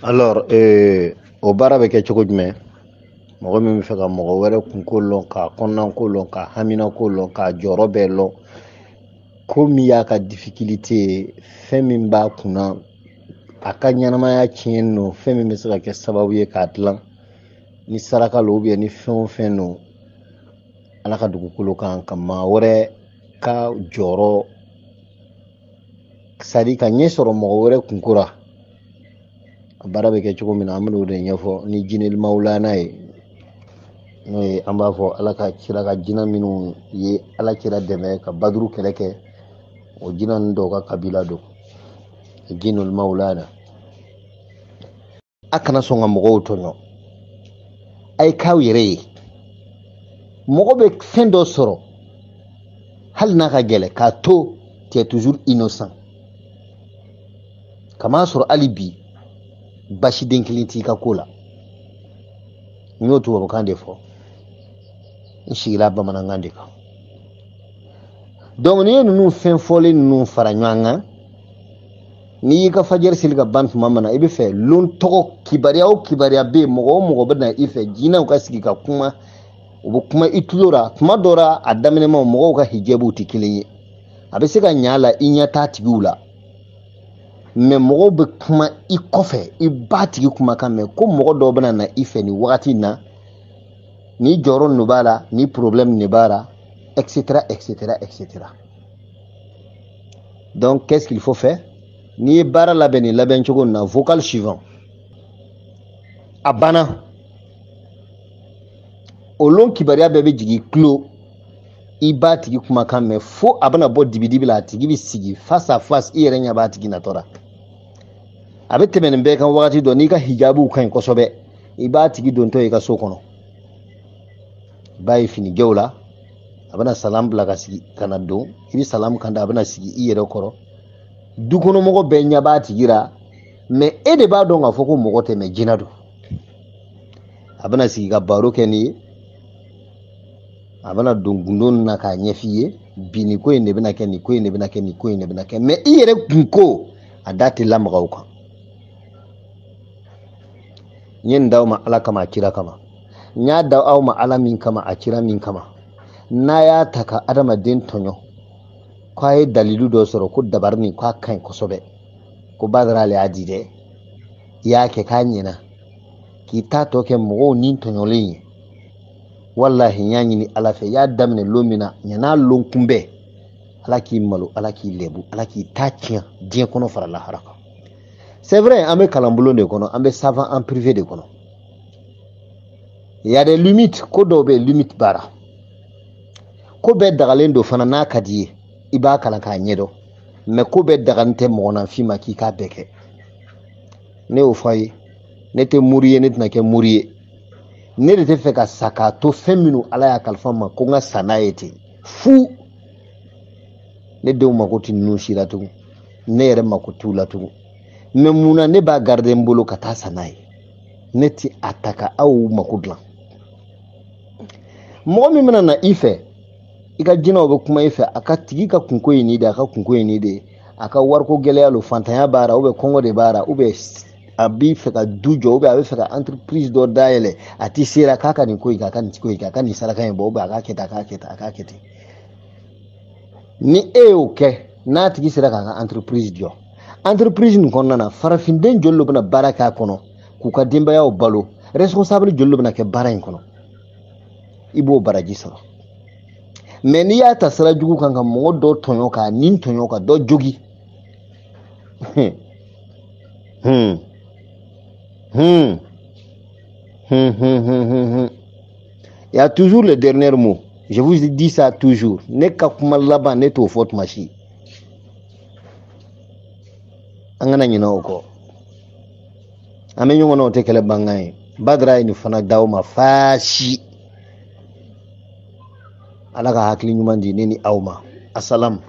Alors, o baara bɛ kɛ cogo jumɛn? Mɔgɔ min bɛ fɛ ka mɔgɔ wɛrɛ kunko lɔn, k'a kɔnɔnako lɔn, k'a haminako lɔn, k'a jɔyɔrɔ bɛɛ lɔn, ko min y'a ka difficulté ye, fɛn min b'a kunna, a ka ɲɛnamaya tiɲɛ don, fɛn min bɛ se ka kɛ sababu ye k'a dilan ni saraka lo, ou bien ni fɛn o fɛn don Ala ka dugukolo kan, ka maa wɛrɛ ka jɔyɔrɔ, c'est à dire ka ɲɛ sɔrɔ mɔgɔ wɛrɛ kunko la. A baara bɛ kɛ cogo min na, an bɛn'o de ɲɛfɔ ni jinɛli mawulana ye, n'o ye an b'a fɔ Ala ka kira ka jinɛ minnu ye Ala kira dɛmɛ ka Baduru kɛlɛ kɛ, o jinɛ ninnu dɔw ka kabila don, jinɛli mawulana. A kana sɔn ka mɔgɔw tɔɲɔ, a ye k'aw yɛrɛ ye. Mɔgɔ bɛ fɛn dɔ sɔrɔ hali n'a ka gɛlɛn, k'a to tu es toujours innocent, kama sɔrɔ hali bi basiden kelen t'i ka ko la. N y'o tubabukan de fɔ, n sigira bamanankan de kan. Donc n'i ye ninnu fɛn fɔlen ninnu fara ɲɔgɔn kan, n'i y'i ka fajɛri seli ka ban tuma min na, i bɛ fɛ lon tɔgɔ kibaruya o kibaruya bɛ yen, mɔgɔ o mɔgɔ bɛ na i fɛ, jinɛw ka sigi ka kuma, u bɛ kuma i tulo la. Tuma dɔ la a daminɛma mɔgɔw ka hijabuw tɛ kelen ye, a bɛ se ka ɲa a la i ɲɛ t'a tigiw la, mais mɔgɔw bɛ kuma i kɔfɛ, i b'a tigi kumakan mɛn ko mɔgɔ dɔw bɛna na i fɛ nin wagati in na, ni jɔyɔrɔ ninnu b'a la, ni problème nin b'a la, et cetera, et cetera, et cetera. Donc qu'est-ce qu'il faut faire? N'i ye baara labɛn nin labɛn cogo in na, vocal suivant a banna, o lon kibaruya bɛɛ bɛ jigin tulo, i b'a tigi kumakan mɛn fo a bɛna bɔ dibidibi la, a tigi bɛ sigi face à face, i yɛrɛ ɲɛ b'a tigi natɔ la. A bɛ tɛmɛ nin bɛɛ kan wagati dɔ, n'i ka hijabuw ka ɲi kosɛbɛ, i b'a tigi dontɔ i ka so kɔnɔ, i b'a ye finijɛw la, a bɛna salam bila ka sigi ka na don, i bɛ salam kan da, a bɛna sigi i yɛrɛ kɔrɔ. Du kɔnɔmɔgɔ bɛɛ ɲɛ b'a tigi la, mais e de b'a dɔn k'a fɔ ko mɔgɔ tɛ, mais jinɛ don. A bɛna sigi ka baro kɛ n'i ye, a bɛna don gundo na k'a ɲɛf'i ye, bi nin ko in de bɛna kɛ, nin ko in de bɛna kɛ, nin ko in de bɛna kɛ, mais i yɛrɛ kun ko a da tɛ lamaga o kan. N ye nin d'aw ma Ala kama, a kira kama. N y'a da aw ma Ala min kama, a kira min kama. N'a y'a ta ka adamaden tɔɲɔ, k'a ye dalilu dɔ sɔrɔ ko dabari nin k'a ka ɲi kosɛbɛ, ko Badara ale y'a di dɛ, i y'a kɛ k'a ɲɛna, k'i t'a tɔ kɛ mɔgɔw ni tɔɲɔlen ye. Walahi n y'a ɲini Ala fɛ, i y'a daminɛ lon min na, ɲan'a lon kunbɛn, Ala k'i malo, Ala k'i lɛbu, Ala k'i ta tiɲɛ diɲɛ kɔnɔ fara lahara kan. C'est vrai, an bɛ kalanbulon de kɔnɔ, an bɛ savant en privé de kɔnɔ. Il y a des limites, ko dɔw bɛ yen limite b'a la. Ko bɛɛ dagalen don fana, n'a ka di ye, i b'a kalan k'a ɲɛdɔn. Mais ko bɛɛ dagalen tɛ mɔgɔninfin ma k'i k'a bɛɛ kɛ. Ne y'o fɔ a ye, ne tɛ mori ye, ne tɛna kɛ mori ye. Ne de tɛ fɛ ka sa k'a to fɛn minnu Ala y'a kalifa n ma ko n ka sa n'a ye ten fu. Ne denw mako tɛ ninnu si la tugun, ne yɛrɛ mako t'u la tugun. Mais mun na ne b'a garder n bolo ka taa sa n'a ye? Ne tɛ a ta ka aw mako dilan. Mɔgɔ min bɛna na i fɛ, i ka jinɛw bɛ kuma i fɛ, a ka tigi ka kunko ye nin de ye, a ka kunko ye nin de ye, a ka wariko gɛlɛya lo, fantanya b'a la, ou bien kɔngɔ de b'a la, ou bien a b'i fɛ ka du jɔ, ou bien a bɛ fɛ ka entreprise dɔ dayɛlɛ, a ti se la k'a ka nin ko in kɛ, a ka nin ko in kɛ, a ka nin saraka in bɔ, ou bien a k'a kɛ tan, a k'a kɛ tan, a k'a kɛ ten. Ni e y'o kɛ, n'a tigi sera k'a ka entreprise jɔ, entreprise nin kɔnɔna na, farafinden joli de bɛna baara k'a kɔnɔ k'u ka denbayaw balo, responsable joli de bɛna kɛ baara in kɔnɔ, i b'o baraji sɔrɔ. Mais n'i y'a ta sira jugu kan ka mɔgɔ dɔ tɔɲɔ, k'a nin tɔɲɔ, ka dɔ jogi, Il y a toujours le dernier mot. Je vous dis ça toujours. Ne ka kuma laban, ne t'o fɔ tuma si. An kana ɲinɛ o kɔ. An bɛ ɲɔgɔn na, o tɛ kɛlɛ bankan ye. Badara ye nin fana d'aw ma faasi. Ala ka hakili ɲuman di ne ni aw ma. Asalamu.